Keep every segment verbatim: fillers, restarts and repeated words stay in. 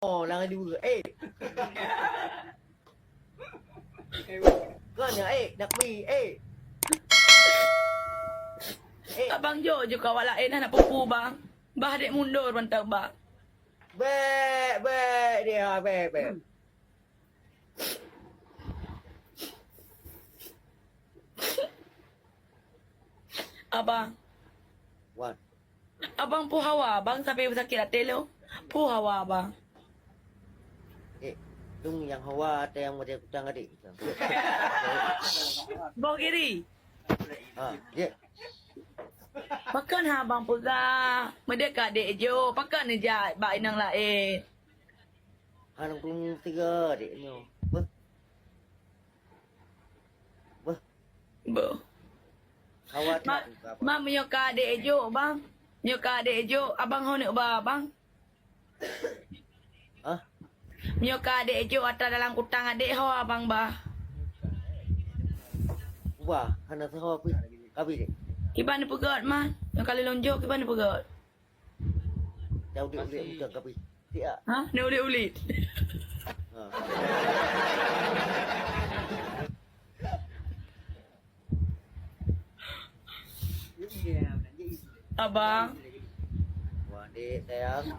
Oh, lang dua. Eh. Kau ni, eh, nak pergi, eh. Eh. Abang jok juga awak laén hana peue-peue, bang. Bah dek mundur mantap, bang. Bek, bek dia, bek, bek. Abang. Wan. Abang peue hawa, abang sampai sakét até lôn. Peue hawa, abang. Eh, dong nyang hawa até nyang meudeh kutang adik. Boh giri. Ha, ya. Pakon ha abang peugah, meudeh ka adék jok, pakon neujak bak inong laén. Hana ureueng tiga dek nyoe. Beuh. Beuh. Beuh. Awak Ma-, nak buka apa? Ma, meunyoe ka adék jok, bang. Meunyoe ka adék jok, abang ho neuk ba, bang. Hah? Meunyoe ka adék jok atra dalam kutang adék ho, abang ba. Wah, hana saho pih. Kabi dek. Kiban neupeugöt, man. Nyang kali lôn jok, kiban neupeugöt. Dah ulit-ulit muka kapi. Siap. Ha? Ni ulit-ulit. Ha. Abang. Wah, dek, sayang.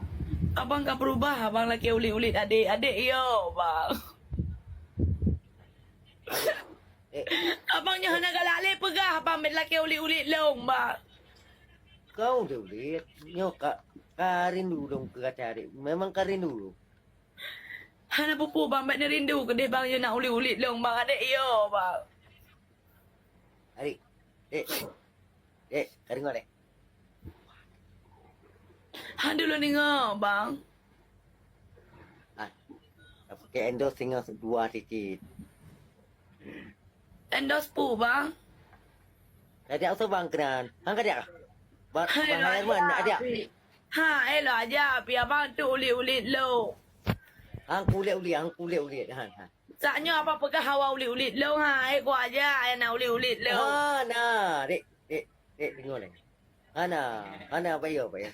Abang ka berubah, abang lagi ulit-ulit adik. Adik, yo, bang. Eh. Abang nyoe hana galak lé peugah, abang bet lakée ulit-ulit lôn, bang. Kau ulit-ulit, nyoe ka, ka rindu lôn keu gata, dek. Memang ka rindu lôn. Hana peue-peue, bang, bet neurindu keudeh, bang, nyoe nak ulit-ulit lôn, bang, adek, yo, bang. Adik, dek, dek, ka deungoe, dek. Han dulu deungoe, bang. Ah, pakai endos singoh dua titik. Endos peue, bang? Kadiak usah bang keunan. Han kadiak kah? Ba-, Hai, Bang Herman, aja. Kadiak? Ha, elok aja, pi abang tu ulit-ulit lo. Han kulit-ulit, han kulit-ulit, han, han. Saat nyoe abang peugah hawa ulit-ulit lo, ha, eh, kuat aja, eh, nak ulit-ulit lo. Ha, nah, dek, dek, dek, deungoe lé. Hana, hana, bayo, bayo.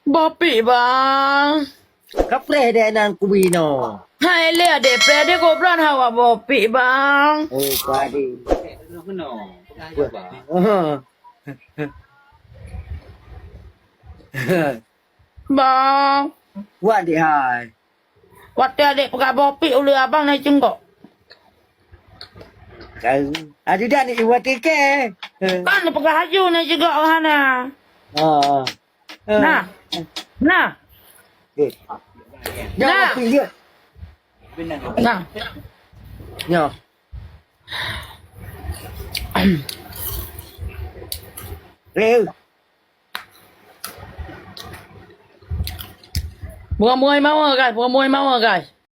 Boh pik, bang. Kapreh dek nan kubi no. Hai, lé adek preh, adek kobran hawa boh pik, bang. Oh, padi. Bang. Kuat dek hai. Watèe adek peugah boh pik ulèe abang na cunggok. Kau. Ada dah ni iwat ke? Kan peugah laju na cunggok hana. Ha. Nah. Nah. Eh. Nah. Nah. Nah. Eh. Buah-buah mawa, guys. Buah-buah mawa, guys.